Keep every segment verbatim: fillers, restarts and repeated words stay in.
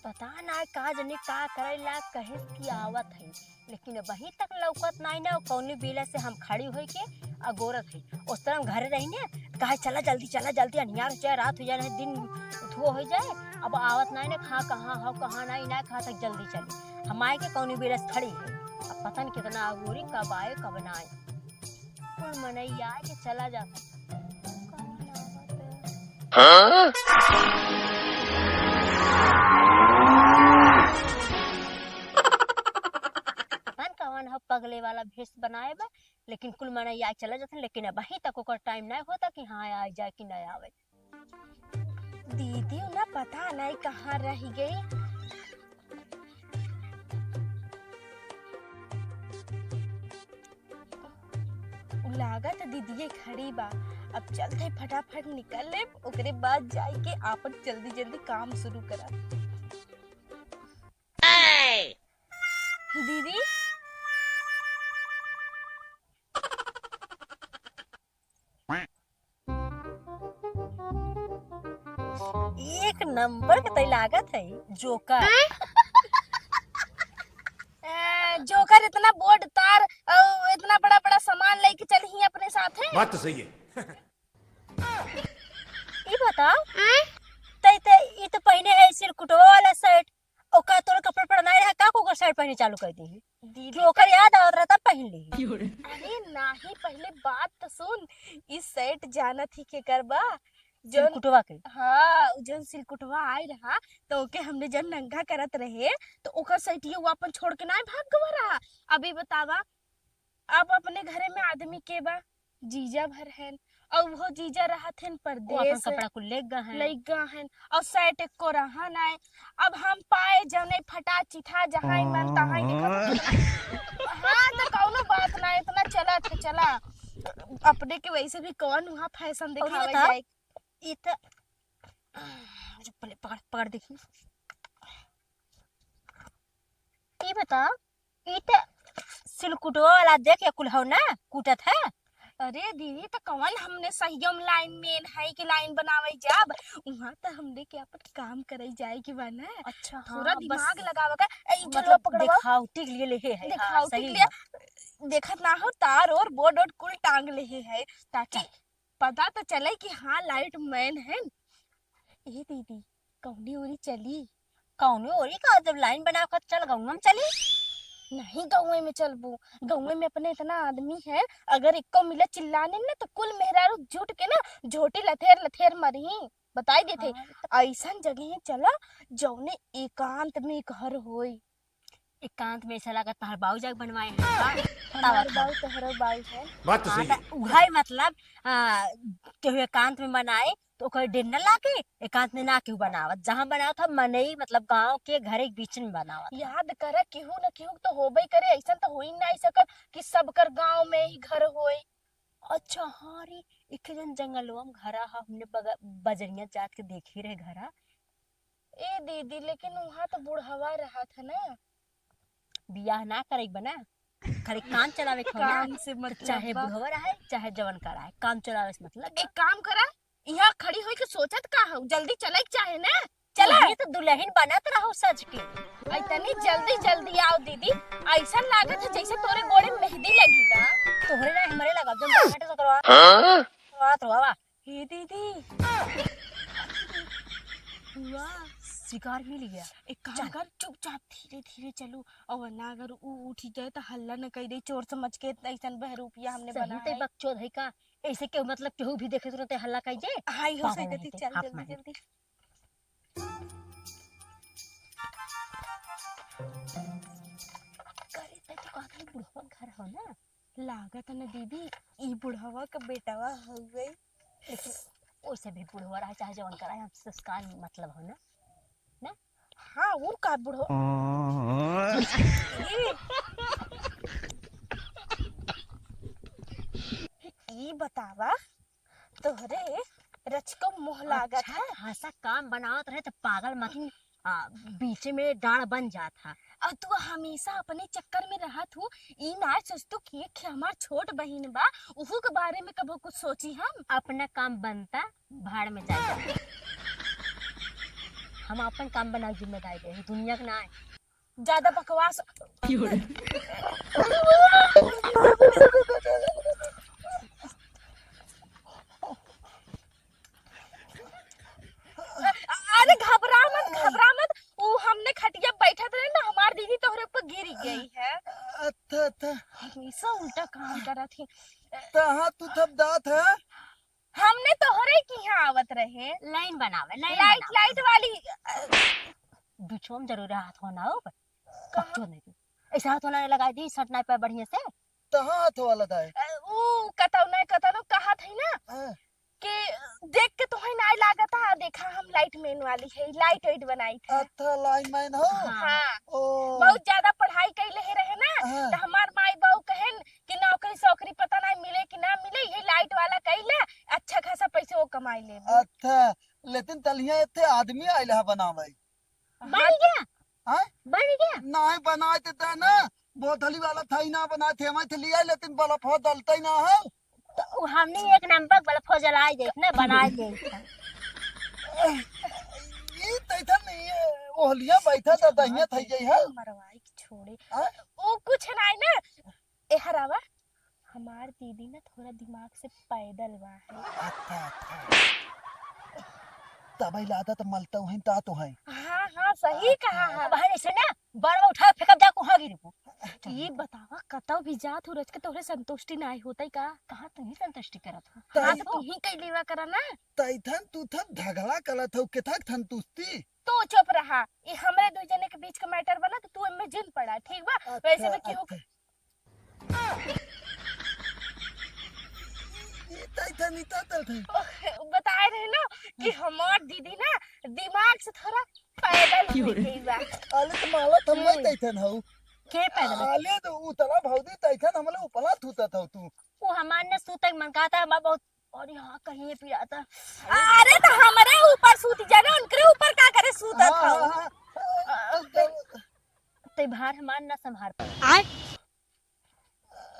पता ना का जने का करे ला, कहे कि आवत है, लेकिन अबहीं तक लौकत नाई ना। कौनी बेला से हम खड़ी होई के अगोरत है। उस तरह हम घरे रही ने, कहे, "चला जल्दी, चला जल्दी, अनियार हो जाए, रात हो जाए, नहीं दिन उठुओ हो जाए।" अब आवत नाई ना, कहाँ, कहाँ हो, कहाँ नाई, ना कहाँ तक जल्दी चली। हम आए के कौनी बेला से खड़ी है। अब पता नहीं कितना अगोरी, कब आए, कब ना आए। कुल मनई आए के चला जाता। हाँ? पता न कवन ह पगले वाला भेष बनाए बा, लेकिन कुल मनई आए चला जाता, लेकिन अबहीं तक ओकर टाइम नहीं होता कि हाँ आए जाए कि नहीं आवे। दीदी ना पता नहीं कहाँ रह गई। उ लागत दीदिये खड़ी बा। अब चलते फटाफट निकल लेब, ओकरे बाद जाई के आपन जल्दी जल्दी काम शुरू करब। दीदी, एक नंबर के तई लागत है जोकर। ए, जोकर इतना बोर्ड तार और इतना बड़ा बड़ा सामान लेके चली ही अपने साथ है। बात तो सही है। ई बताओ, आय? तई ते ई तो पहिने है सिरकुटवा वाला शर्ट, ओका तोर कपड़ा पड़ा नहीं रहा का, ओकर शर्ट पहने चालू कर दी? दीदी कि ओकर याद आवत रहा तब पहन ली। अरे नाही, पहले बात तो सुन, ई शर्ट जानत ही के करबा? जौन सिरकुटवा के? हाँ, उ जौन सिरकुटवा आए रहा, तो ओके हमने जौन नंगा करत रहे, तो ओकर शर्टिया वो अपन छोड़ के ना भाग गवा रहा। अभी बतावा, अब अपने घरे में आदमी के बा? जीजा भर हैं, और वो जीजा रहत हैं वो अपन परदेस, कपड़ा कुल लेके गए हैं। लेके गए हैं, और शर्ट एको रहा नाय। अब हम पाए जने फटा चिठा जहाँ ही मन तहाँ ही देखत। हाँ, तो कौनो बात ना, इतना चला थे, चला। अपने के वैसे भी कौन वहाँ फैशन और दिखावे बताओ, जाए। ई त, जो पहले पकड़, पकड़ देखी। ई बताओ, ई त सिलकुटवा वाला देख, ये कुल हौ ना, कूटत है। अरे दीदी, त कवन हमने सहियम लाइन मेन है कि लाइन बनावे जाब? वहाँ त हमने के अपन काम करे जाए के बा ना। अच्छा, थोड़ा हाँ, बस दिमाग लगावे का। ए, ई मतलब झलवा पकड़वा। देखावटी के लिए लेहे है, हाँ, देखावटी सही के लिए। है। देखत ना हो, तार और बोर्ड ओर्ड कुल टांग लेहे है, ताकि चल। पता तो चले कि हाँ, लाइट मैन है। ए दीदी, कौनी ओरी चली? कौनी ओरी का, जब लाइन बना के चल गौवा में चली। नहीं, गौवे में चलबू, गौवे में अपने इतना आदमी है, अगर इक्को मिले चिल्लाने में ना तो कुल मेहरारू जुट के ना झोटी लथेर लथेर मरही। बताई देते, हाँ, तो ऐसन जगह चला जौने एकांत में घर होई। एकांत में ऐसा लागत तहर बाऊ जाके बनवाए हैं का? हमार बतावा था। बाऊ तोहरो बाऊ है। बात तो हाँ, सही तो है। उहै मतलब, आ, केहू एकांत में बनाए तो ओकर डेर न लागे, एकांत में ना केहू बनावत, जहाँ बनावत ह मनई, मतलब गाँव के घरे के बीच में बनावत ह। याद करा, केहू न केहू तो होबे करे, ऐसन तो हो ही नहीं सकत कि सबकर गाँव में ही घर होए। अच्छा हाँ रे, एक जन जंगलवा में घरा ह, हमने बग-, बजरिया जात के देखी रहे घरा। ए दीदी, लेकिन वहाँ तो बुढ़वा रहत है ना। बियाह ना करे के बना, खाली काम चलावे के हो ना। काम से तो मतलब चाहे बा। बुढ़वा रहे, चाहे जवन का रहे, काम चलावे से मतलब बा। एक काम करा, यहाँ खड़ी होई के सोचत का हो, जल्दी चले के चाहे ना, चला। तू ही तो दुल्हन बनत रहो सज के। आई तनी जल्दी जल्दी आओ दीदी, ऐसा लागत है जैसे तोरे गोड़े में मेहंदी लगी बा। तोहरे ना हमरे लगा, जब हटे तो करवा। हाँ? करवा तो बाबा। हे दीदी, वाह, शिकार मिल गया। एक काम चल। कर, चुपचाप धीरे धीरे चलो, और वरना अगर ऊ उठ जाए तो हल्ला न कर दे, चोर समझ के ऐसन बहरूपिया हमने सही बनाए। ते बकचोद है का? ऐसे केहू, मतलब केहू भी देखे तुरंत हल्ला कर दे। हाँ, हो पागल सकती, है ते, चल हाथ जल्दी मार। जल्दी। करे ते तो का खाली बुढ़वा घर हो ना? लागत है ना दीदी, ई बुढ़वा का बेटवा हो गई। लेकिन ओसे भी बुढ़वा रहे चाहे जवन कराए, हमसे उसका मतलब हो ना, ना? हाँ, वो का बुढ़वा? ई, ई बतावा, तोहरे रचको मोह लागत अच्छा है। खासा काम बनावत रहे तो पागल मत, आ, बीचे में डांड बन जात है। और तू हमेशा अपने चक्कर में रहत हूँ, ई ना सोच तू कि एक हमार छोट बहिन बा, उहू के बारे में कबो कुछ सोची हम? अपना काम बनता, भाड़ में जाए। हम अपन काम बनावे जिम्मेदारी दे, दुनिया के ना है। ज्यादा बकवास। अरे घबरा मत, घबरा मत। ऊ हमने खटिया बैठत रहे ना, हमार दीदी तोहरे ऊपर गिर गई है। अच्छा, अच्छा। हमेशा उल्टा काम करत ही। तहाँ तू थपदात है? हमने तोहरे किहाँ आवत रहे। लाइन बनावे, लाइन लाइट, बनावे। लाइट वाली, अ, बिछोम जरूर हाथ होना हो, कहाँ? कच्चो नहीं। ऐसा हाथ होना लगा दी, सट ना पाए बढ़िया से। तहाँ हाथ वाला दाए। अ, ऊ कतौ नहीं, कतौ नहीं कहत है ना, हाँ। कि देख के तोहे नाई लागत है, देखा हम लाइट मैन वाली है, लाइट वाइट बनाई थे। अच्छा, लाइन मैन हो? हाँ। ओ। बहुत ज्यादा पढ़ाई कैले है रहे ना, हाँ। तो हमार माई बाबू कहेन कि नौकरी सौकरी पता नहीं मिले कि ना मिले, ये लाइट वाला कैले अच्छा खासा पैसे वो कमाई लेबे। अच्छा, लेकिन तलिया इत्ते आदमी आइल है बनावे। बन गया? हाँ? बन गया? नहीं बनाए देता ना, बोतली वाला थाई ना बनाए थे, हमें थे लिया, लेकिन बल्ब हो दलते ही ना है। तो उ हमने एक नंबर बल्ब हो जलाए जाए ना, बनाए जाए। ये तैथन नहीं है, ओहलिया बैठा था, दहिया थाई जाई है। मरवाई की छोड़े। हाँ? वो कुछ नहीं ना, ए हरावा, हमार दीदी ना थोड़ा दिमाग से पैदल बा है। अच्छा, अच्छा। तबई लादा त मलता उहइन ता तो है। हाँ, हाँ, सही कहा है। अब है ऐसे ना, बड़वा उठा फेंकब जा, कुहाँ गिरबू। ये बतावा, कतौ भी जात हो रच के तोहरे संतुष्टि नाई होतई का? कहाँ तू ही संतुष्टि करत हो? हाँ, तो तू ही कई लेवा करा ना। तैथन तू थन झगड़ा करत हो, केथक संतुष्टि? तू चुप रहा, ये हमरे दू जने के बीच का मैटर बना, तो तू इनमें जिन पड़ा, ठीक बा? अच्छा, वैसे भी केहू अच्छा। ई तैथन, ई तैथन। बताए रहे ना कि हमार दीदी ना दिमाग से थोड़ा पैदल हो गई बा। आले तो माला थम्मा हम्म। तैथन हऊ। के पैदल? आले तो उतला भौजी तैथन हमले उपला थूतत हऊ तू। वो हमार न सूते के मन कहता है, हमार बहुत, और यहाँ कहीं ये पिराता। अरे तो हमरे ऊपर सूत जाना, उनकरे ऊपर का करे सूतत हाँ, हऊ? हाँ, हाँ। अ, अ, ते भार हमार ना संभार पाए। आय?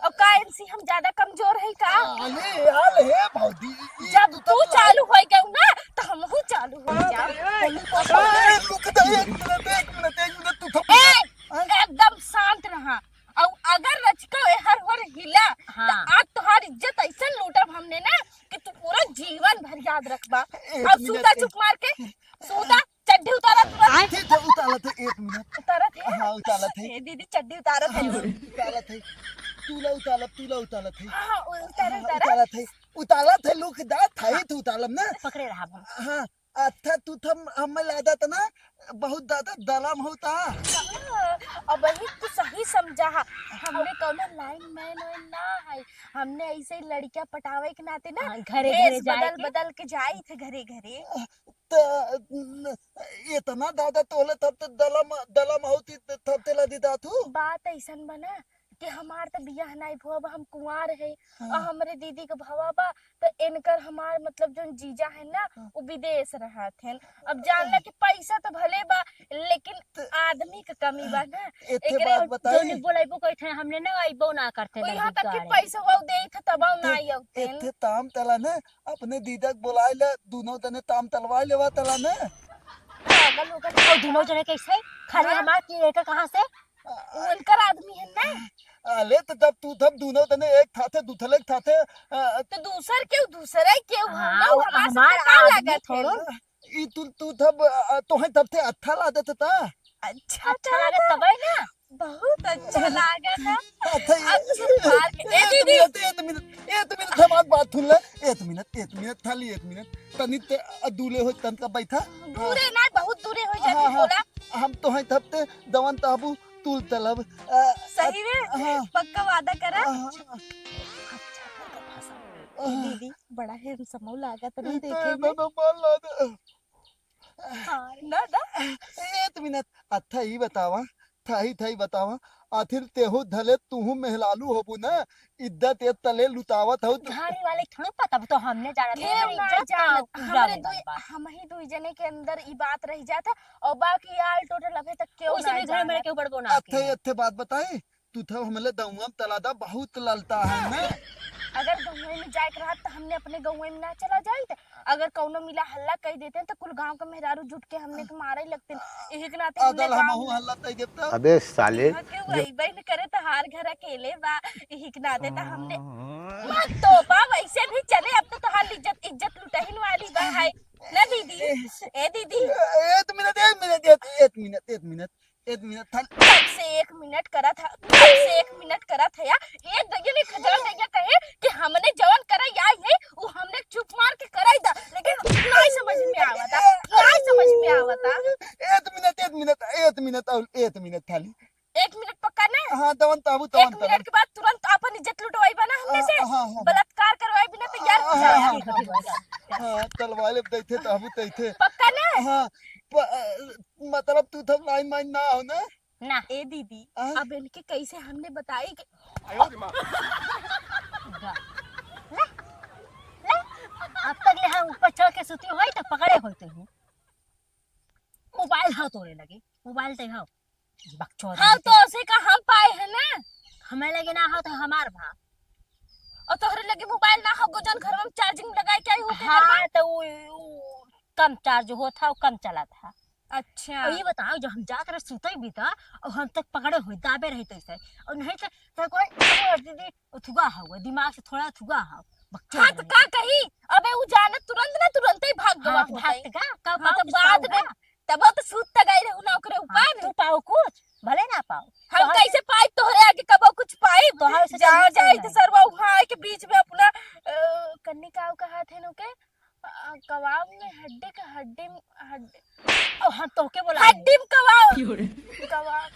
और का एनसी हम ज्यादा कमजोर है का? आले, आले, भौजी, ई जब तू तू तो चालू हो गऊ ना, तो हमहू चालू हो जाओ। अरे, अरे, रुक जा, एक मिनट, एक मिनट, एक मिनट, तू थप-, ए, हाँ? एकदम शांत रहा। और अगर रचिका एहर होर हिला, हाँ। तो आज तोहार इज्जत ऐसे लूटब हमने ना कि तू पूरा जीवन भर याद रखबा। एक और मिनट, सूता एक चुप मार के, सूता। चड्ढी उतारा तुरंत। ठीक है, उतारत है, एक मिनट। उतारत है? हाँ, उतारत है। ए, दीदी, चड्ढी उतारत है। हाँ, उतारत है। तूला उतारब, तूला उतारत है। हाँ, उ-, उतारा, हाँ, उतारा। उतारत है। उतारत है, लुक दा, थाई हाँ। तू उतारब ना। पकड़े रहा हम। हाँ, अच्छा, तू थम, हम लादा त ना, बहुत ज्यादा दलम होता। हाँ, अब वही तू सही समझा हा। हमने कौनो लाइन मैन वैन ना है। हमने ऐसे ही लड़कियां पटावे के नाते ना, हाँ, घरे, भेष घरे जाए बदल, के। बदल के जाई थे घरे, घरे। त, न, इतना दादा तोहले तब ते दलम, दलम होती त-, तब ते लदी दातू। बात ऐसन बा ना कि हमार त बियाह नाई भवा बा, हम कुंवार है, हाँ। और हमरे दीदी के भवा बा, त इनकर हमार मतलब जोन जीजा है ना, हाँ। वो विदेश रहत हैं। अब जान ला कि पैसा त भले बा, लेकिन त आदमी के कमी बा ना। एथे एकरे बात बताई। जोनी बोलाइबो कइथे, हमने ना आइबो ना करते वो ना यहाँ तक कि दुआरे। पैसा वो देई थे तब ना एथे, आई अवते। एथे ताम तला ना, अपने दीदा के बोलाए ले, दुनो जने ताम तलवाए लेवा तला ना। पागल हो गए। और दुनो जने कैसे? खाली हाँ। हमार की एक कहाँ से? उनकर आदमी है ना। अले तो जब तू तब दुनो जने एक थाथे, दुथले के थाथे, अ, तो दूसर केहू, दूसर है केहू, हम हाँ, ना, वो हमार से हमार तो का आदमी लागत है? थोड़ो। ई तू, तू तब, अ, तोहे तब थे अच्छा लागत था। अच्छा अच्छा लागत था। तबे ना। बहुत अच्छा लागत है। अच्छा, ये अब चुप मार के। ए, एक दीदी। मिनट, एक मिनट, एक मिनट, हमार बात सुन ले। एक मिनट, एक मिनट, खाली एक मिनट। तनी ते, अ, दूले हो, तन का बैठा। दूरे ना, बहुत दूरे हो जाती हाँ, हाँ। बोला। हम तोहे तब ते दवन ताबू तूल तलब। अ, सही में? हाँ। पक्का वादा करा? हाँ, हाँ। अच्छा, पक्का फंसा। हाँ। दीदी, बड़ा handsome लागत नहीं ई तो देखे में। इतना माल ला दे। हाँ, ना, ना। एक मिनट, अच्छा, ई बतावा, थाई, थाई बतावा, आखिर तेहू धले तुहू मेहलालू होबू ना, इज्जत ए तले लुटावत हऊ तू। झाड़ी वाले थोड़ू पता, अब तो हमने जानत है, केहू ना इज्जत जानत। का हमरे उजाड़े दुई, वाला बा। हम ही दुई जने के अंदर ई बात रह जात है, और बाकी आल टोटल अबे तक केहू ओइसे ना भी घर में जानत। केहू बड़बो ना अथे, के। अथे बात बताई, तू था हमले दउआ में तलादा बहुत ललता है ना। अगर गउँवे में जाए के रहत त हमने अपने गउँवे में ना चला जाइत। अगर कउनो मिला हल्ला कइ देते त कुल गाँव के मेहरारू जुट के हमने के मारे लगते। यही के नाते हमने अदल गाँव हमहू में हल्ला तई देब त। अबे साले, यहाँ केहू अइबे न करे, तोहार घर अकेले बा। यही के नाते त हमने मत तोपा, वैसे भी चले, अब तो तोहार इज्जत, इज्जत लुटहिन वाली बा है ना दीदी? ए दीदी, एक मिनट, एक मिनट, एक, एक मिनट, एक मिनट, एक मिनट, थाली। कब से एक मिनट करत है, कब से एक मिनट करत है यार। एक दइया ने खजल दइया कहे कि हमने जवन करे आई है, वो हमने चुप मार के कराई दा, लेकिन नाहीं समझ में आवता, नाहीं समझ में आवता। एक मिनट, एक मिनट, एक मिनट, और एक मिनट थाली। एक मिनट पक्का ना? हाँ, तवन तबू, तवन एक मिनट के बाद तुरंत आपन इज्जत लुटवाई बना हमने से। हाँ, हाँ, हाँ। बलात्कार करवाई बिना तैयार हो जाए। हाँ, तलवाले दैथे तबू दैथे। पक्का ना? हाँ, प-, अ, मतलब तू थम लाइन माइन ना हो ना? ना। ए दीदी, हाँ? अब इनके कैसे हमने बताई कि ले, ले, अब तक ले हम ऊपर चढ़ के सुती होई त पकड़े होते हैं। मोबाइल हाउ तोरे लगे, मोबाइल दे हाउ। बकचोद हाँ, है। तो उसे का हम पाए हैं ना। हमें लगे ना हो तो हमार भा। और तोहरे लगे मोबाइल ना हो, जौन घर में चार्जिंग लगाए के आई हो, के घर में? हाँ, तो उ, उ कम चार्ज होत है, उ कम चलत है। अच्छा। और ये बताओ, जो हम जात रहे सुते भी था, और हम तक पकड़े हुए, दाबे रहे तो ऐसे। और नहीं तो, तो कोई, ओ दीदी, उथुआ हुआ, दिमाग से थोड़ा उथुआ हो। बकचोद हाँ, तो रहे। का कही? अबे उ जानत तुरंत ना, तुरंते भाग गवा हाँ, होता है। भाग का? का हाँ, तो पाओ, कुछ बाद पाओ में, का? तब तो सूत त गई रहू ना ओकरे हाँ, ऊपर। तू पाओ कुछ, भले ना पाओ। हम तोहर कैसे पाइब तोहरे आगे कबो कुछ पाइब? तोहर से जहाँ कहीं जाए नहीं। तो सरवा वहाँ आके बीच में अपना, अ, कन्नी काव कहा थे नु के? अ, कबाब में हड्डी के हड्डी में, हड्डी ओ, हम तोहके बोला हड्डी में कबाब। क्यों रे? कबाब।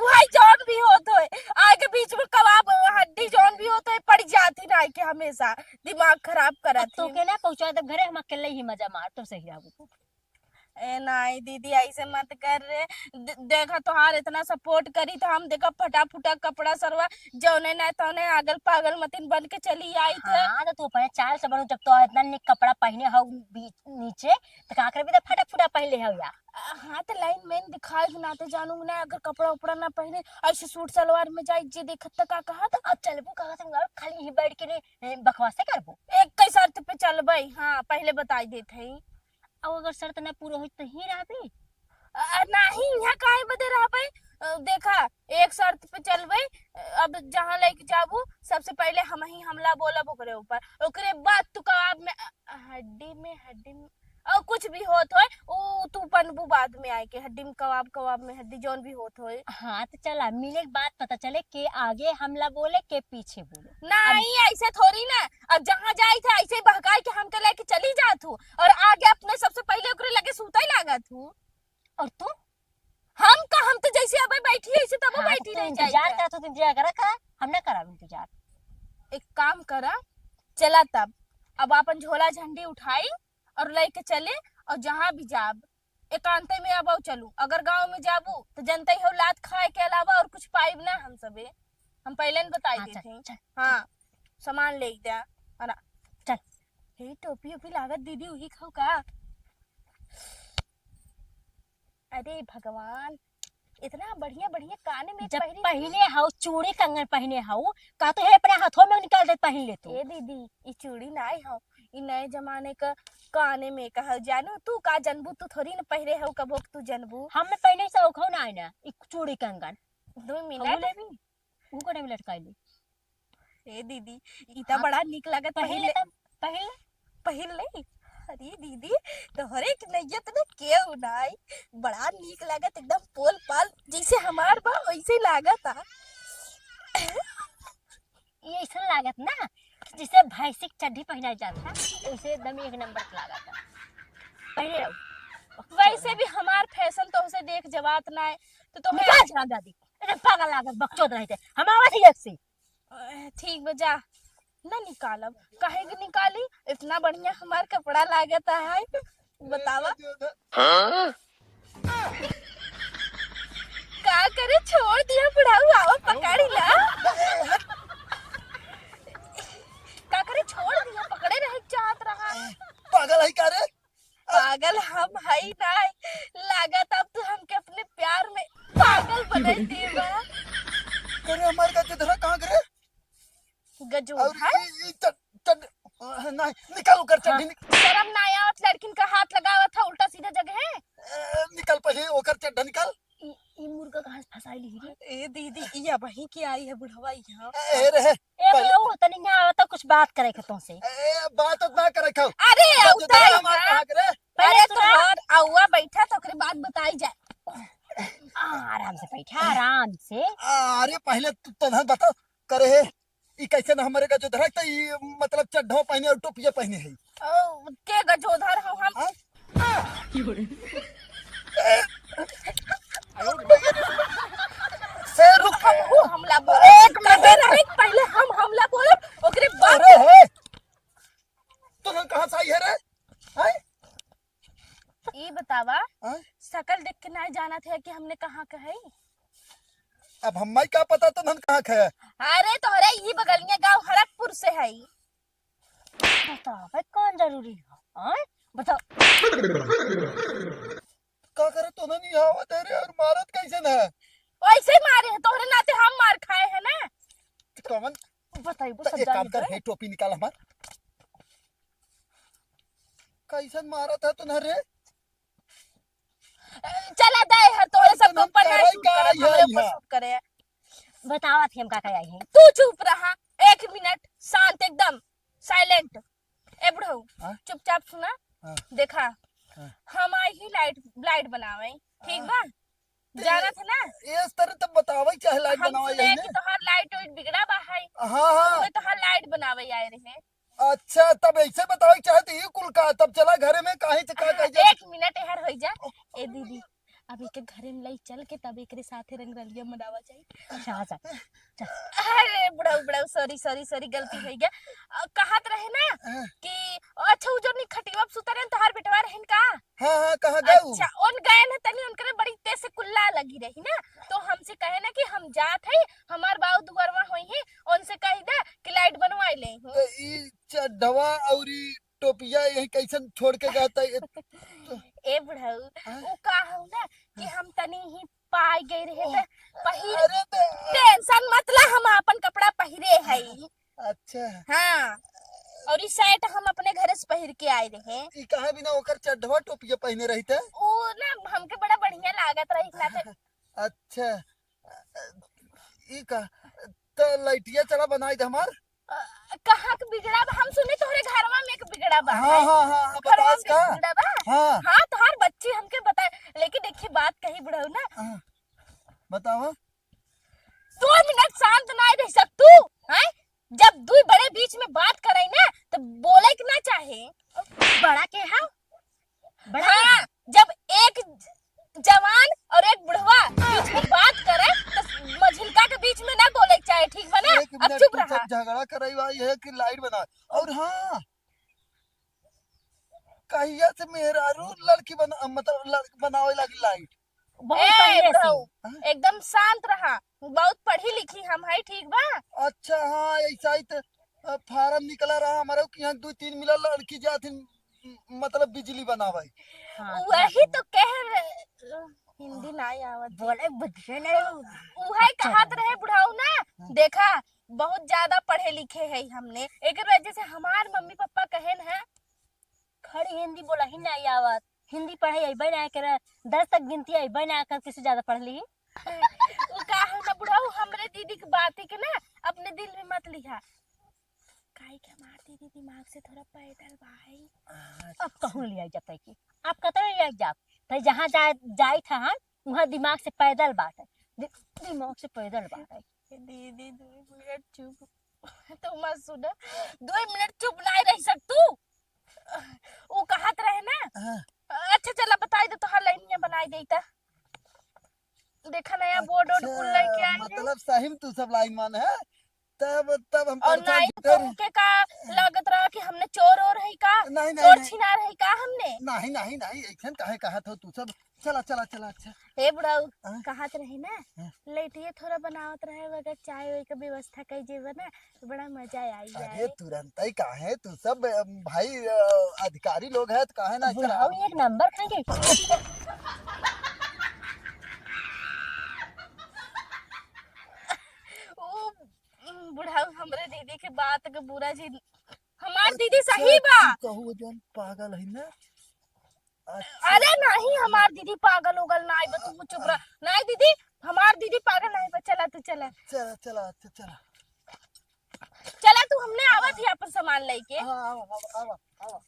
वही जौन भी होत होए, आगे बीच में कबाब, हड्डी जौन भी होत होए, पड़ जाती ना आके हमेशा। दिमाग खराब अब करत ही। तोहके ना पहुँचा दे घरे, हम अकेले ही मजा मार, तो सही रहबू। ए नाई दीदी, ऐसे मत कर रे। दे-, देखा तोहार इतना सपोर्ट करी तो हम देखा फटा फुटा कपड़ा सरवा जौने ना तौने आगल पागल मतिन बन के चली आई थे। हाँ, तो तू अपने चाल से बनू, जब तो इतना निक कपड़ा पहने हो बीच नीचे, तो का करबी तो फटा फुटा पहले हो या। हाँ, तो लाइन मैन दिखाई के नाते जानू ना, अगर कपड़ा उपड़ा ना पहने, ऐसे सूट सलवार में जाई, जे देखत त का कहत? अब चलबू कहाँ से यार, खाली ही बैठ के नहीं, ए, बकवासे करबू। एक कई शर्त पे चलबई, हाँ, पहले बताई देत हई। अब अगर शर्त ना पूरा होई त ही रहबी? अ, नाही, यहाँ काहे बदे रहबे? अ, देखा, एक शर्त पे चलबे, अ, अब जहाँ लेके जाबू, सबसे पहले हम ही हमला बोलब ओकरे ऊपर। ओकरे बाद तू कबाब में, अ, हड्डी में, हड्डी में, और कुछ भी होत होए, उ तू बनबू बाद में आए के, हड्डी में कबाब, कबाब में हड्डी, जौन भी होत होए। हाँ, तो चला, मिले के बाद पता चले के आगे हमला बोले, के पीछे बोले। नहीं, ऐसे थोड़ी ना। अब जहाँ जाई थे, ऐसे ही बहकाई के हमके लेके चली जात हूँ, और आगे अपने सबसे पहले ओकरे लगे सूते लागत हूँ। और तू? हम का, हम तो जैसे अबे बैठी है, ऐसे तब हाँ, बैठी तो रह इंतजार जाई। करा, तो इंतजार करा, करा, हम ना करब इंतजार। एक काम करा, चला तब, अब अपन झोला झंडी उठाई और लेके चले, और जहाँ भी जाब, एकांते में अब चलू। अगर गाँव में जाबू, तो जनते हो, लात खाए के अलावा और कुछ पाइब ना हम सबे। हम पहले न बताई हाँ, देते चल, हैं। चल, हाँ, चल। सामान ले जा। अरे, चल। हे, टोपी ओपी लागत दीदी, उही खाऊ का? अरे भगवान, इतना बढ़िया बढ़िया काने में जब पहिरी थी। पहिने हऊ, चूड़ी कंगन पहिने हऊ, का तो हे अपने हाथों में निकाल दे, पहिन ले तू। ए दीदी, ई चूड़ी नाई हऊ, ई नए जमाने का काने में का हऊ, जानू? तू का जनबू, तू थोड़ी न पहिरे हऊ, कबो तू जनबू। हम में पहिने से औखो ना आइना, ई चूड़ी कंगन। दो मिनट। हऊ लेबी? ऊ कोने में लटकाई ले? ए दीदी, ई त हाँ, बड़ा नीक लागत। पहिन ले। तब, पहिन ले। पहिन ले। अरे दीदी, तोहरे के नैयत में केहू नाई। बड़ा नीक लागत, एकदम पोल पाल, जैसे हमार बा, वैसे लागत आ। ये ऐसा लागत ना, जैसे भैंसी के चड्ढी पहिनाई जात है, वैसे एकदम एक नंबर के लागत है। पहिने रहो। वैसे भी हमार फैशन तोहसे देख जवात ना है, तो तोहरे निकाल चला दादी। अरे पागल लागत, बकचोद रहते। हम आवत ही एक से। अ, ठीक बा, जा। ना निकालब, काहे के निकाली? इतना बढ़िया हमार कपड़ा लागत है, बतावा। हाँ? का करे, छोड़ दिया बुढ़ाऊ, आवा पकड़ी ला। का करे, छोड़ दिया, पकड़े रहे चाहत रहा। पागल है का रे? पागल हम हई नाई, लागत अब तू हमके अपने प्यार में पागल बनाई देबा। करे हमार का के धरा कहाँ करे? गजोधर। और ई, ई चड-, चड-, नहीं, निकाल ओकर हाँ, चड्ढी, निक- शर्म ना आवत, लड़किन का हाथ लगावत है उल्टा सीधा जगह है। ए, निकाल पहले ओकर चड्ढा निकाल। ई, ई मुर्गा कहाँ से फंसाई ली रे? ए दीदी, ई अबही के आई है बुढ़वा यहाँ। ए, रे, ए, पहले बुढ़ऊ, तनी यहाँ आवा तो कुछ बात करे के तुमसे। ए, बात तो ना करे खाओ। अरे, तो उतार जितना हमार यहाँ। कहाँ के रे? पहले अरे, सुना। तोहर अउआ बैठा तो ओकरे बाद बताई जाए। आ, आराम से बैठा, आराम से। अरे, पहले तू, तोहन बताओ, करे है, ई कैसे ना हमरे गजोधर है, तो ई मतलब चड्ढो पहने और टोपिया पहने है। ओ, के गजोधर हो हम? हाँ? से रुक। हम वो हमला बोले। एक मिनट। कहे रहे कि पहले हम हमला बोले, ओकरे बाद अरे है, तू कहाँ से आई है रे? हैं? ई बतावा, हाँ? शकल देख के ना जानत है कि हमने कहाँ का है? अब हम्मा का पता तो हम कहाँ का है? अरे तोहरे ई बगलिया गाँव हड़कपुर से है। बतावे कौन जरूरी है? हाँ? बताओ। का करे तो नहीं आवत है रे, और मारत कैसे न है? ऐसे ही मारे हैं, तोहरे नाते हम मार खाए हैं ना। कौन? बताइबो तो सब एक काम जान कर, गए। हे टोपी निकाल हमार। कैसन मारत है तू न रे? चला दे हर तोरे सब तो ऊपर ना करे shoot का करे, है हमरे ऊपर यहाँ? Shoot करे। बतावत ही हम का कहे आई है। तू चुप रहा, एक मिनट शांत, एकदम silent। ए बुढ़ऊ, हाँ? चुपचाप सुना। हाँ। देखा, हाँ। हम आई ही light, light बनावे, ठीक हाँ। बा? ते जानत है ना? ए तरह तो बतावे चाहे light हम बनावे सुने यही कि ना? तोहार light उइट बिगड़ा बा है। हाँ, हाँ। उहे तोहार light बनावे आए रहे। अच्छा, तब ऐसे बतावे चाहे तो ये कुल का, तब चला घरे में काहे से का हाँ, कह जाए? एक मिनट यार होई जा। ए दीदी, अब एक घरे में लई चल के तब एकरे साथे रंगरलिया मनावा जाई। अच्छा, अच्छा। अरे बुढ़ऊ, बुढ़ऊ, sorry, sorry, sorry, गलती हो गया। अ, कहत रहे ना हाँ। कि अच्छा, उ जो निखटिवा पे सुते रहन, तोहार बेटवा रहन का? हाँ, हाँ, कहाँ गए उ? अच्छा, उन गए न तनी उनकरे बड़ी तेज से कुल्ला लगी रही ना, तो हमसे कहे ना कि हम जात है, हमार बाऊ दुआरवा होई है, उनसे कह दे कि light बनवाई ले हूँ। तो ई चड्ढवा और ई टोपिया यही कैसन छोड़ के गया था? ये तो ए बुढ़ऊ, हाँ? उ का हो ना कि हाँ। हम तनी ही पाई गए रहे ओह, थे, पहिर, अरे बे। Tension मत ला, हम अपन कपड़ा पहिरे है। अच्छा। हाँ, और ई shirt हम अपने घरे से पहिर के आए रहे। ई कहाँ बिना ओकर चड्ढवा टोपिया पहने रही थे? उ ना हमके बड़ा बढ़िया लागत रही ना थे। अच्छा, ई का, त लाइटिया चला बनाई दे हमार। अ, कहाँ के बिगड़ा बा? हम सुने तोहरे घरवा में एक बिगड़ा बा हाँ, है। हाँ, हाँ, हाँ, घरवा बतास में का? बिगड़ा बा? हाँ। हाँ, तोहार बच्ची हमके बताए, लेकिन देखी बात कही बुढ़ऊ ना। हाँ, बतावा। दो मिनट शांत ना रह सक तू, हैं? जब दुई बड़े बीच में बात करे ना, तो बोले के ना चाहे। बड़ा के है? बड़ा के हाँ, है? जब एक जवान और एक बुढ़वा बीच में बात करे, तो मझिलका के बीच में ना बोले के चाहे, ठीक बा ना? एक अब मिनट, चुप तू रहा। सब झगड़ा करे वाली है कि लाइट बना? और हाँ, कहिया से मेहरारू लड़की बना, मतलब लड़की बनावे लागी लाइट? बहुत ए, पहले से। बुढ़ऊ, हाँ? एकदम शांत रहा, बहुत पढ़ी लिखी हम है, ठीक बा? अच्छा, हाँ, ऐसा ही तो, अ, फार्म निकला रहा हमारे कि यहाँ दो तीन मिला लड़की जात हिन, म-, मतलब बिजली बनावे। हाँ, वही हाँ। तो कह रहे, हिंदी ना आवत। बोले बुझे नहीं। उहे अच्छा कहत रहे। रहे बुढ़ऊ ना, हाँ। देखा, बहुत ज्यादा पढ़े लिखे है हमने, एक वजह से हमार मम्मी पापा कहेन है, खड़ी हिंदी बोला ही नहीं आवत, हिंदी पढ़े अइबे ना करे, दस तक गिनती अइबे ना कर, किसी ज्यादा पढ़ ली। उ का हो ना बुढ़ऊ, हमरे दीदी के बात के ना अपने दिल में मत लिहा। काहे कि हमार दीदी दिमाग से थोड़ा पैदल बा है। अब कहूँ लिया जाता है कि आप कतरे लिया जाब, तो जहाँ जा, जाई था हम, वहाँ दिमाग से पैदल बात है, दि-, दिमाग से पैदल बात है। दीदी, दो मिनट चुप। तू मत सुन, दो मिनट चुप नहीं रह सक तू। उ कहत रहे ना। हाँ। अच्छा, चला बताई दे, तोहार लाइनिया बनाई देता। देखा नया बोर्ड वोर्ड कुल अच्छा, लेके आई है। मतलब सही में तू सब लाइन मान है? तब, तब हम और परेशान नहीं तो कर उनके का लागत रहा कि हमने चोर ओर है का? नहीं, नहीं, चोर नहीं। छिनार है का हमने? नहीं, नहीं, नहीं, ऐसन काहे कहत हो तू सब? चला, चला, चला, अच्छा। हे बुढ़ऊ, हाँ? कहत रहे ना, हाँ। लेटिए थोड़ा बनावत रहे, अगर चाय वाय के व्यवस्था कई जेबे ना, तो बड़ा मजा आई अरे, जाए। तुरंत ही काहे, तू सब, अम, भाई, अ, अधिकारी लोग हैं, तो काहे ना बुढ़ऊ चला? एक नंबर खाएंगे। ओ, उम, बुढ़ऊ हमरे दीदी के बात के बुरा जी, हमार दीदी सही बा। कहू जौन पागल है ना। अच्छा। अरे नहीं, हमार दीदी पागल उगल नाई बा, तू चुप रह। नहीं दीदी, हमार दीदी पागल नहीं बा, चला तू चला। चला, चला, अच्छा, चला। चला तू, हमने आवत ही अपन सामान लेके। हाँ, आवा, आवा, आवा, आवा।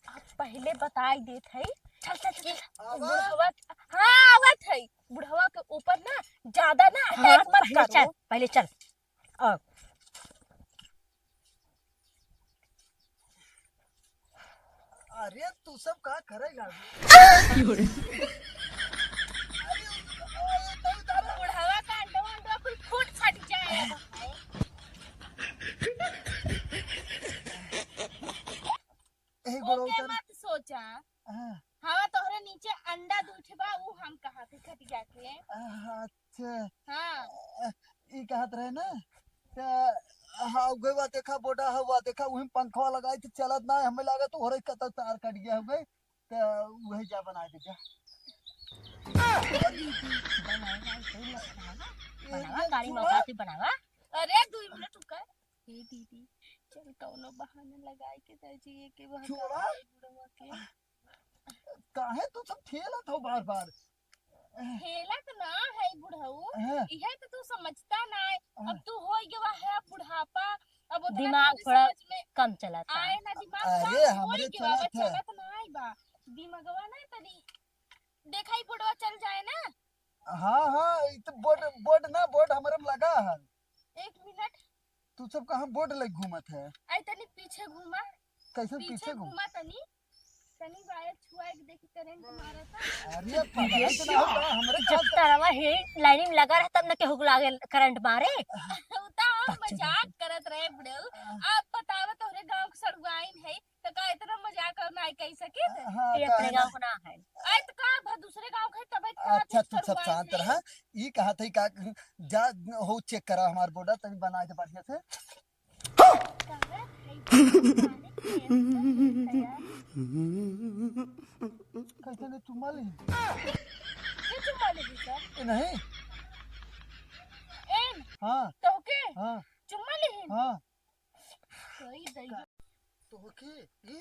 आप पहले बताई देत है। चल, चल, चल, चल। आवा। बुढ़वा, हाँ, आवत है। बुढ़वा के ऊपर ना ज्यादा ना हाँ, attack मत पहले करो। चल, पहले चल। आओ। अरे तू सब का करे लागी? बुढ़वा का अंडवा, अंडवा कुल फूट फट जाए। ए, गोड़वा उतार। मत सोचा। हाँ। हवा तोहरे नीचे अंडा दू ठे बा, ऊ हम कहा थे खटिया के। अच्छा। हाँ। अ, ई कहत रहे ना, त हाँ, उहे वा देखा बोर्डा, हाँ, वा देखा, उहे में पंखवा लगाई त चलत ना, हमें लागत तोहरे कतौ तार कट गया होगे, त उहे जा बनाए दे जा। बनावा, गाड़ी में औकात ही बनावा। अरे, दू मिनट रुका। ए दीदी, चल कौनो बहाना लगाए के दे जिए के बहका छोड़ा। दे बुढ़वा के। काहे तू सब खेलत हो बार बार? खेलत ना है बुढ़ऊ, हाँ। इहे तो तू समझता ना है। हाँ। अब तू हो गया है बुढ़ापा, अब उतना दिमाग तोहरे थोड़ा समझ में कम चलता। आए ना दिमाग अरे, कम हमरे होई गया बा, चलत है। चलत ना है बा। दिमगवा ना तनी देखाई बुढ़वा चल जाए ना। हाँ, हाँ, ई तो बोर्ड, बोर्ड ना, बोर्ड हमरे में लगा है। एक मिनट। तू सब कहाँ बोर्ड लेके घूमत है? आई तनी पीछे घूमा। कैसे पीछे पीछे घूम? घूमा तनी। तनी वायर छुआ के देखी करंट मारता। अरे पगला तो ना होता, हमरे जब साथ तरवा है लाइन में लगा रहता तब न केहू को लागे करंट मारे। उ तो हम अच्छा, मजाक अच्छा। करत रहे बुढ़ऊ। हाँ। आप बतावा तोहरे गांव के सड़ुआइन है तो का इतना मजाक और नाई कह सकित? हाँ, ये अपने काहे गांव ना? को ना है। आए तो का भा दूसरे गांव के तबे का अच्छा, तू सब शांत रहा। ई कहा था का जा हो चेक करा हमार बोर्डा तनी बना के बढ़िया से। कैसे ने चुम्मा ली? ये चुम्मा ले ली सर? ए, नहीं। एन? हाँ। तोहके? हाँ। चुम्मा ली? हाँ। कोई दई। तोहके? ये?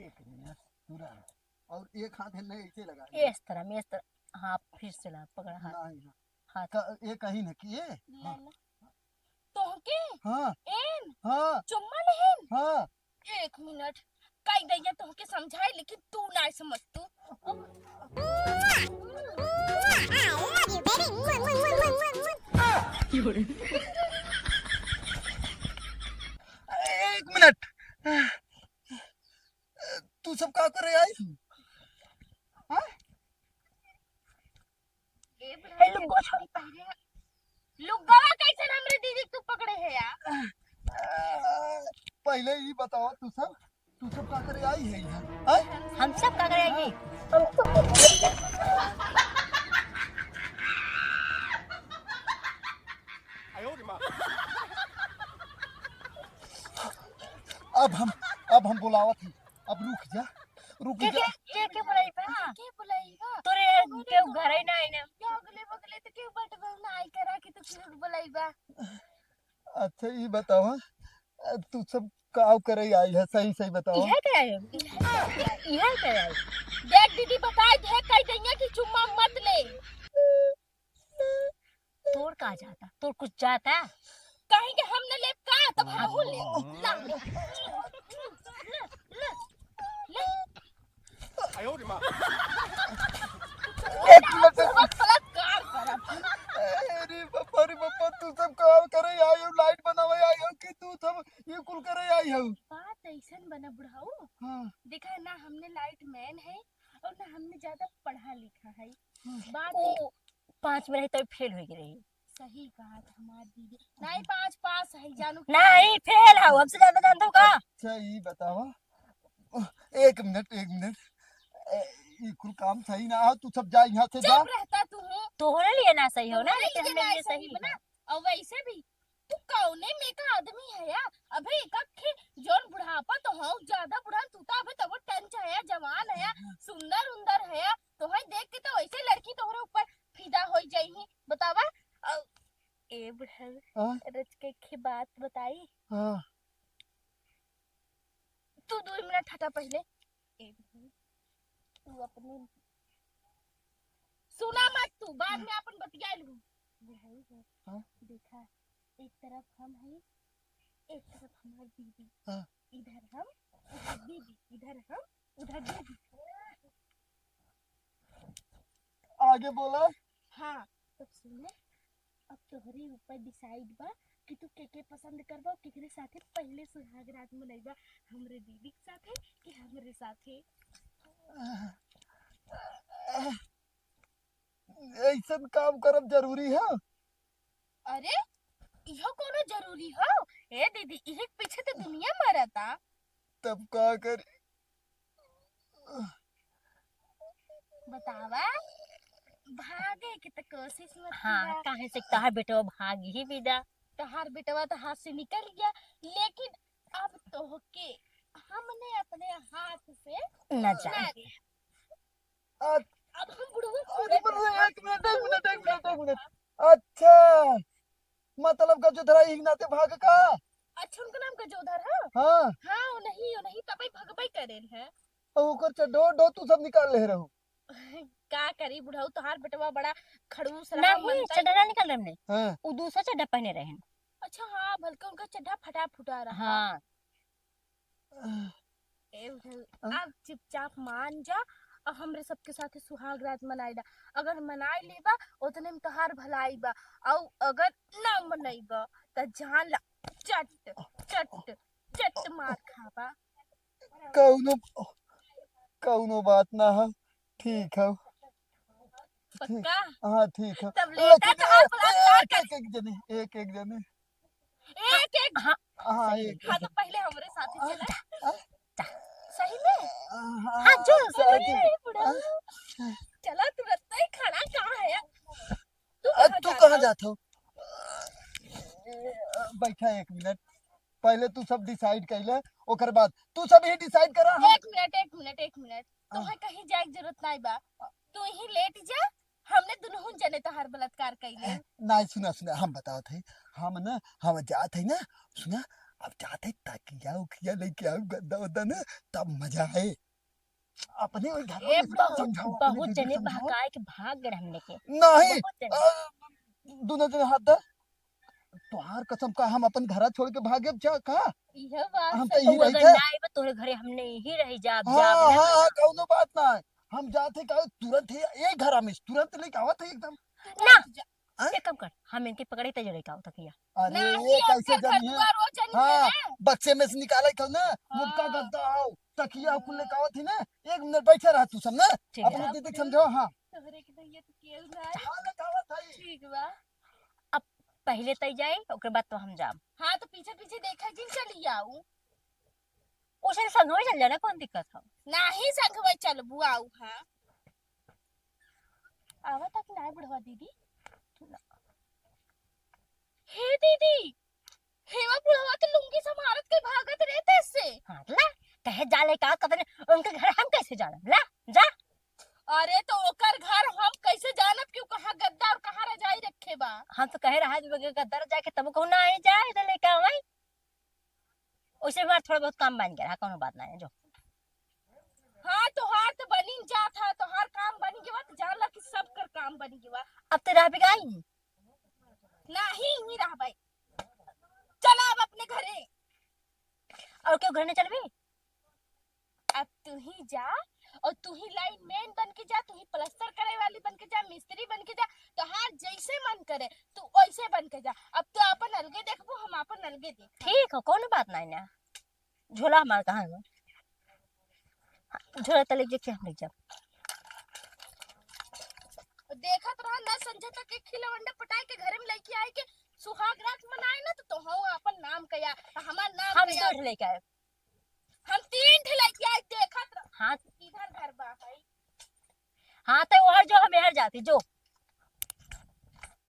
एक मिनट, पूरा। और एक हाथ है नहीं, ऐसे लगा। इस तरह में, इस तरह। हाँ, फिर से ला, पकड़ा हाथ। नहीं, हाँ। हाथ। का, ये कहीं ना कि ये? ला, हाँ। ला। तोहके? हाँ। एन? हाँ। चुम्मा लेहन? हाँ। एक मिनट, कई दैया तोहके समझाए, लेकिन तू ना समझ तू। एक मिनट, तू सब का करे आई? हाँ? ए, लुग्गा छोड़ी पहले। लुग्गवा कैसे हमरे दीदी के तू पकड़े है यार? पहले ई बताओ तू सब, तू सब का करे आई है यहाँ? आय? हम सब का करे आई है? अब हम, अब हम बुलावत ही। अब रुक जा, रुक के, जा। के, के, के बुलाई बा? के बुलाई बा? तोरे केहू घरे ना आइने। के अगले बगले तो केहू बटबे ना आई करा कि तू केहू के बुलाई बा। अच्छा, ई बतावा, तू सब काव करे आई है, सही, सही बतावा। इहे के आई है? इहे के आई? देख दीदी, बताई दे, कह देंगे कि चुम्मा मत ले। तोर का जाता? तोर कुछ जाता? कहीं के हम न लेब का, तब हम हो ले। ला, ले। ले, ले, ले। एक मिनट। बस बलात्कार करब। अरे बापा रे बापा, तू सब काम करे आई हो, लाइट बनावे आई हो कि तू सब ये कुल करे आई हो? बात ऐसन बना बुढ़ऊ। हाँ। देखा ना, हमने लाइट मैन है और ना हमने ज्यादा पढ़ा लिखा है। हाँ। बात ओ, पाँच में रही तब फेल हो गई रही। सही बात हमार दीदी। नहीं, पाँच पास है, जानू कि नहीं, फेल हो, हमसे ज्यादा जानता हूँ का? अच्छा, ई बतावा। एक मिनट, एक मिनट। ए, ई कुल काम सही ना हो, तू सब जा यहाँ से, जा। चुप रहता तू हूँ। तोहरे लिए ना सही हो ना, तोहरे लेकिन लिए हमरे ना लिए सही सही बा। और वैसे भी तू कौने में का आदमी है यार? अबे एक अखे जौन बुढ़ापा तो हो, ज्यादा बुढ़ा तू तो अबे तब टंच है यार, जवान है यार, सुंदर उंदर है यार। तोहे देख के तो वैसे लड़की तोहरे ऊपर फिदा हो जाई ही। बतावा। अ, ए बुढ़-, हाँ? रच के एक बात बताई। हाँ। तू दो मिनट हटा पहले। ए, तू अपने सुना मत, तू बाद में अपन बतिया लू। हाँ? देखा, एक तरफ हम हैं, एक तरफ हमार दीदी। हाँ। इधर हम, उधर दीदी, इधर हम, उधर दीदी। आगे बोला। हाँ, तब सुने, अब तोहरे ऊपर डिसाइड बा कि तू के के पसंद करबा, केकरे साथे पहले सुहाग रात मनइबा, हमरे दीदी के साथे कि हमरे साथे? ऐसन काम करब जरूरी है? अरे, इहो कोनो जरूरी हो? ए दीदी, इही के पीछे तो दुनिया मरता। तब का करी? बतावा, भागे के त कोशिश मत हाँ, किया। काहे से तोहार बेटवा भाग ही विदा। तोहार बेटवा तो हाथ से निकल गया, लेकिन अब तोहके हमने अपने हाथ से न जाए। अब हम बुढ़ऊ अरे, बुढ़ऊ, एक मिनट, एक मिनट, एक मिनट, एक मिनट। अच्छा, मतलब गजोधरा ही नाते भाग का? अच्छा, उनका नाम गजोधर है? हाँ। हाँ, वो नहीं, वो नहीं, तबे भगबे करेन है। और ओकर चड्डो, डो तू सब निकाल ले रहू। का करी बुढ़ऊ, तोहार बेटवा बड़ा खड़ूस रहा, नहीं, मनता ही चड्डा ना निकाल रहे हमने। हाँ। उ दूसरा चड्डा पहने रहे। अच्छा, हाँ, बल्कि उनका चड्डा फटा फुटा रहा। हाँ। ए बुढ़ऊ, हाँ? अब चुपचाप मान जा और हमरे सबके साथे सुहाग रात मनाई ला। अगर मनाई लेबा, उतने में तोहार भलाई बा, और अगर ना मनइबा, त जान ला, चट, चट, चट मार खाबा। कौनो, कौनो बात ना है, ठीक है। ठीक। पक्का? हाँ, ठीक है। तब लेकिन लेता तो आप ए, ए, एक, एक, एक जने, एक, एक जने। एक, एक। हाँ, हाँ, सही एक, में। हाँ, एक। तो पहले हमरे साथे हाँ, चला। हाँ। सही में? हाँ, हाँ, जो, सही अरे, में। बुढ़ऊ। हाँ। चला, तुरंत ही खड़ा कहाँ है? तू अ, कहाँ तू जात कहाँ हो? जात हो? बैठा एक मिनट, पहले तू सब डिसाइड कर ले, ओकर बाद तू सब ही डिसाइड करा। हम एक मिनट, एक मिनट, एक मिनट। हाँ। तोहे कहीं जाए के जरूरत नहीं बा, तू ही लेट जा, हमने दुनहुन जने तोहार बलात्कार कइले। नहीं, सुना, सुना, हम बतावत है, हम ना, हम जात है ना, सुना, अब जात है तकिया उकिया लेके आओ, गद्दा उद्दा ना, तब मजा आए। अपने वही घर ए, में बहुत, समझाओ, अपने बहुत दीदी जने समझाओ। बहकाए के भाग गए हमने के। नहीं, बहुत जने। अ, दोनों जने हाथ दे। तोहार कसम का हम अपन घरा छोड़ के भागे जा का? इहे बात हम से तो यही तू रही अगर थे। ना आइबे तोहरे घरे हम नहीं रही जाब, हाँ, जाब ना। हाँ, हाँ, कौनो बात ना है। हम जाते का तुरंत ही एक घरा में तुरंत लेके आवत है एकदम। ना, तुरंत जा। हाँ? एक काम कर, हम इनके पकड़े ते जरे का तकिया। अरे, नहीं, ये कैसे अब जनी है? घरदुआर वो जनी है हाँ, ना। बक्से में से निकाले कल ना, मुटका हाँ। गद्दा आओ, तकिया कुल लेके आवत ही ना। एक मिनट बैठे रह तू सब ना, ठीक है। अपने दीदी के समझाओ, हाँ। तोहरे के भैया तो केहू ना है। हाँ, लेके आवत है। ठीक बा। अब पहले तई जाए, ओकरे बाद तो हम जाब। हाँ, तो पीछे पीछे देखा जिन चली आऊ। ओसे संगवे चल जाना, कौन दिक्कत है? नाही संगवे चलबू आऊ, हाँ। आवा तक ना बुढ़वा दीदी। हे दीदी, हेवा बुढ़वा के लुंगी संभारत के भागत रहते से। हाँ, ला, कहे जा ले का कतने, उनके घर हम कैसे जाना? ला, जा। अरे तो ओकर घर हम कैसे जानब कि उ कहाँ गद्दा और कहाँ रजाई रखे बा? हम तो कहे रहा जब गद्दा रजाई के तब कहूँ ना आई जाए, तो लेके आवाई। ओसे हमार थोड़ा बहुत काम बन गया, कौनो बात ना है, जो। हाँ, तोहार तो बनी जात है, तोहार काम बनी गया, तो जान ला कि सब कर काम बनी गया। अब ते रहबे का आई? नहीं, नहीं रहबे। चला अब अपने घरे। और क्यों घर नहीं चलबे? अब तू ही जा और तू ही लाइनमैन बन के जा, तू ही प्लास्टर करे वाली बन के जा, मिस्त्री बन के जा, तोहार जैसे मन करे तू वैसे बन के जा। अब तू अपन अलगे देखबो, हम अपन अलगे देख। ठीक हो, कौनो बात नहीं ना। झोला हमार कहाँ है? झोला तले जे के हम ले जाब। देखत रहा ना, संझा तक एक खिलवंडा पटाए के घरे में लइके आए के सुहाग रात मनाए ना, तो तोहू अपन नाम कया, हमार नाम हम कया। दो ठे लेके आए। हम तीन ठे लइके आए, देखत रह। हाँ। इधर घर बा है। हाँ, तो वहर जो हम यहर जाती, जो।